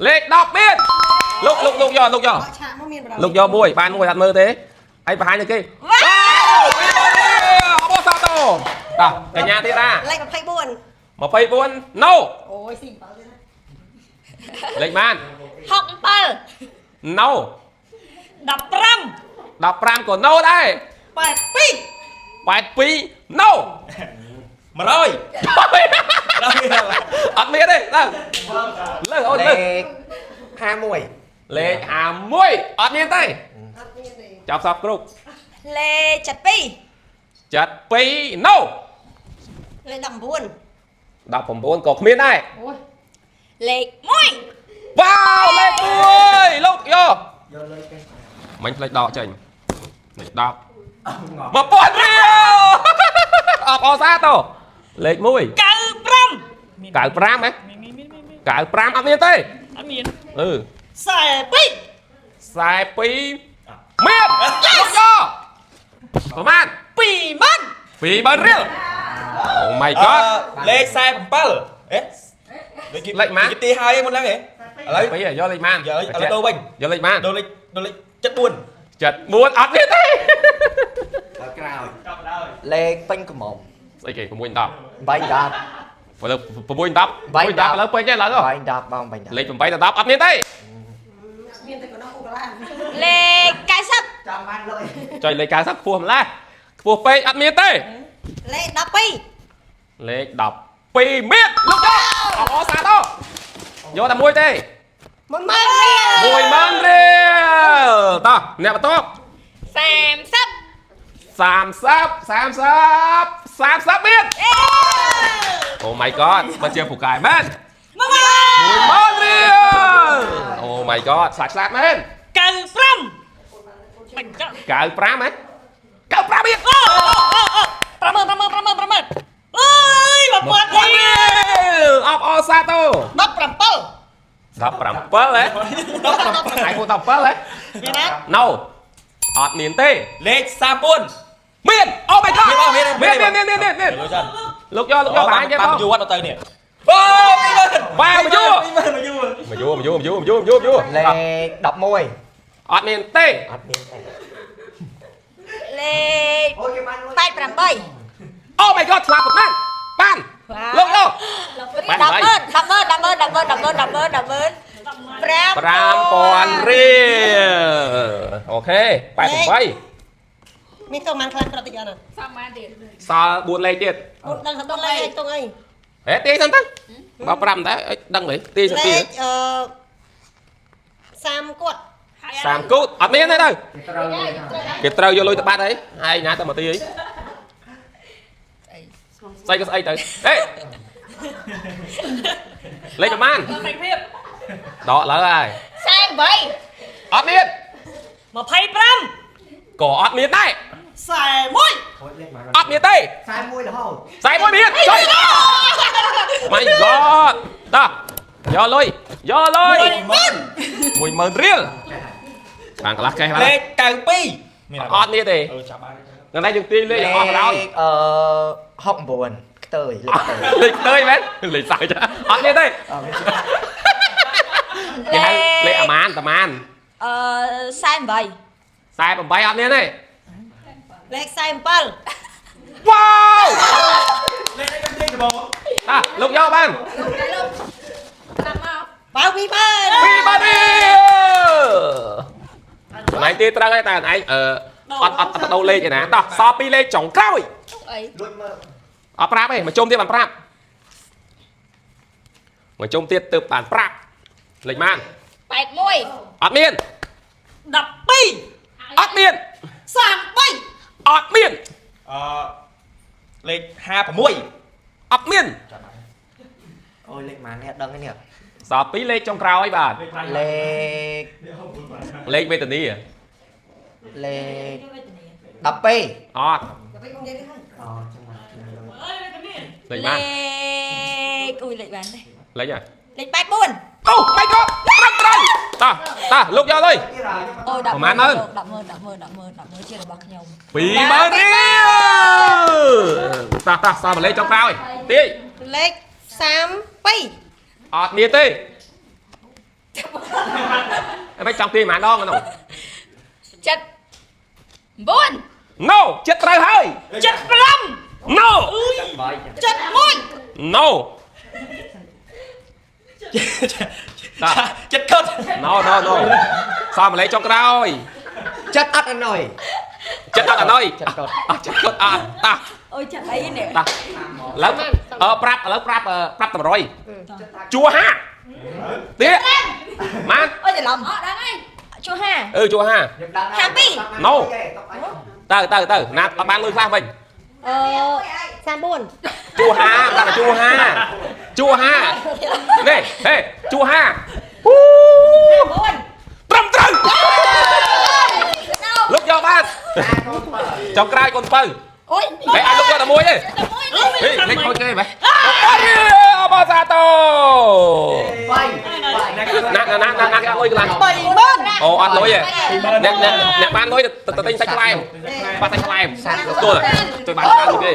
លេខ10មានលោកលោកលោកយកលោកយក បកឆាកមកមានបណ្ដោយ លោកយកមួយបានមួយអត់មើលទេឯងបង្ហាញទៅគេវ៉ាវអបអរសាទរតោះកញ្ញាទៀតណា លេខ24 24 no អូយស៊ី7ទៀតណា លេខបាន 67 no 15 15ក៏ no ដែរ 82 82 no 100 អត់មានទេទៅលើអូន លេ លើ ខ51 លេខ51អត់មានទេ អត់មានទេ ចាប់សពគ្រប់ លេខ72 72 no លេខ19 19ក៏គ្មានដែរ អូយ លេខ1 វ៉ាវលេខ1លោកយក យកលុយគេ មិញផ្លេចដកចេញលេខ10 1000រៀលអបអរសាទរលេខ1 95 95ហ៎ មានមានមានមាន 95អត់មានទេ អត់មាន អឺ 42 42មានលោកយកប្រហែល 20000 20000រៀល Oh my god លេខ47អេលេខ លេខម៉ាន គេទីហើយមុនហ្នឹងហ៎ឥឡូវ ពីយកលេខម៉ាន យកឥឡូវដូរវិញ យកលេខម៉ាន ដូរលេខដូរលេខ74 74អត់មានទេ ដល់ក្រោយលេខពេញកំមុំ ស្អីគេ6 10 8 10 ឥឡូវ6 10 6 10ឥឡូវពេញទេឥឡូវ 8 10បង8 លេខ8ដល់10អត់មានទេ មានតែកណ្ដោះអូកាឡា លេខ90 10ចាំបានលុយ ចុចលេខ90ខ្ពស់ម្ល៉េះខ្ពស់ពេកអត់មានទេ លេខ12 លេខ12មានលោកយកអបអរសាទរយកតែមួយទេ 10000រៀល 10000រៀលតោះអ្នកបន្ទាប់ 30 30 30 30មាន Oh my god បើជាពូកែមែន 10000 10000រៀល Oh my god ស្លាច់ស្លាត់មែន 95បាញ់ចោ 95ហ៎95មាន អូអូអូ50000 50000 50000អើយ1000រៀល អបអរសាទរ 17 17ហ៎ iPhone 17ហ៎ មានណា No អត់មានទេ លេខ34 មាន Oh my god មាន មាន មាន មានមានមានមាន លុយសិន លោកយកលោកយកបង្ហាញគេផង យូរអត់ទៅនេះអូ20000 វ៉ាវមកយូរ 20000មកយូរ មកយូរមកយូរមកយូរមកយូរមកយូរ លេខ11 អត់មានទេ អត់មានទេ លេខ អូយគេបានលុយ 88 Oh my god ឆ្លាតប៉ុន្មានបានលោកយក 100,000 100,000 100,000 100,000 100,000 100,000 5000រៀលអូខេ88 មានទៅប៉ុន្មានខ្លះក្រតិចអត់ណា សល់4លេខទៀត មុនដឹងថាតុងលេខតុងអី ហេទាយសិនទៅបើ5តែដឹងហីទាយសិន លេ ទាយ ខអឺ30គាត់ 30គូតអត់មានទេទៅគេត្រូវយកលុយទៅបាត់ហីហើយណាទៅមកទាយស្អីក៏ស្អីទៅហេលេខប្រហែល លេខភាព ដកលើហើយ 48 អត់មាន 25 ក៏អត់មានដែរ 41 ហូចលេខមក អត់មានទេ 41រហូត 41មានចុយ My god តោះយកលុយយកលុយ10000រៀលបានកន្លះកេះបាន លេខ92មាន អត់មានទេ អឺចាប់បាន ថ្ងៃនេះយើងទាញលេខអស់ដល់ អឺ69ខ្ទើយលេខខ្ទើយ លេខខ្ទើយមែនលេខសើចអត់មានទេ អត់មាន គេហៅលេខអាម៉ានតាម៉ាន អឺ48 48អត់មានទេ លេខ47 វ៉ាវ លេខនេះគេដំបង តោះលោកយកបាន បើ20000 2បាទរៀលកន្លែងទីត្រូវហើយតែឯងអឺអត់អត់អត់ដូរលេខទេណាតោះសល់2លេខចុងក្រោយ អី លួចមើល អត់ប្រាប់ទេមកជុំទៀតបានប្រាប់មកជុំទៀតទើបបានប្រាប់លេខម៉ាន 81 អត់មាន 12 អត់មាន 33 អត់មាន អឺលេខ56 អត់មាន អូយលេខម៉ាននេះអត់ដឹងទេនេះ សល់ពីរលេខចុងក្រោយបាទ លេខ លេខវេទនី លេខ12 អត់ ទៅវិញកុំនិយាយនេះហើយ អូចាំមក លេខម៉ាន លេខអ៊ុយលេខបានទេ លេខហ៎ លេខ84 អូ my god ត្រឹមត្រូវតោះតោះលោកយកលុយ អូយ ប្រហែលម៉ឺន 100,000 100,000 100,000 100,000ជារបស់ខ្ញុំ 20000រៀលតោះតោះសល់មួយលេខចុងក្រោយទាយ លេខ32 អត់មានទេ អីមិនចង់ទាញប៉ុន្មានដងហ្នឹង 7 9 No ចិត្តត្រូវហើយ 75 No 71 No ចិត្តខុត No no no សមម្លេចចុងក្រោយ ចិត្តអត់អណយ ចិត្តអត់អណយ ចិត្តកត់ អត់ចិត្តកត់អត់តា អូយចិត្តអីនេះ តាឥឡូវអឺប្រាប់ឥឡូវប្រាប់អឺប្រាប់តម្រុយជួហាទៀតម៉ាន អូយច្រឡំអត់ដឹងហើយជួហា អឺជួហា 52 No ទៅទៅទៅណាអត់បានលុយខ្លះវិញ អឺ34 ជួហាដាក់តែជួហាជួហានេះហេជួហាហ៊ូត្រឹមត្រូវលោកយកបានចុងក្រោយកូនពៅ អូយ ហេអាចលោកយកតែមួយទេ តែមួយ ហេលេខខូចគេម៉េះអបសាតូ 3 ណាណាណាណាគេអត់លុយខ្លះ 30000 អូអត់លុយទេអ្នកអ្នកអ្នកបានលុយទៅទិញសាច់ខ្លែមបាត់សាច់ខ្លែមទទួលជួយបានច្រើនលុយទេ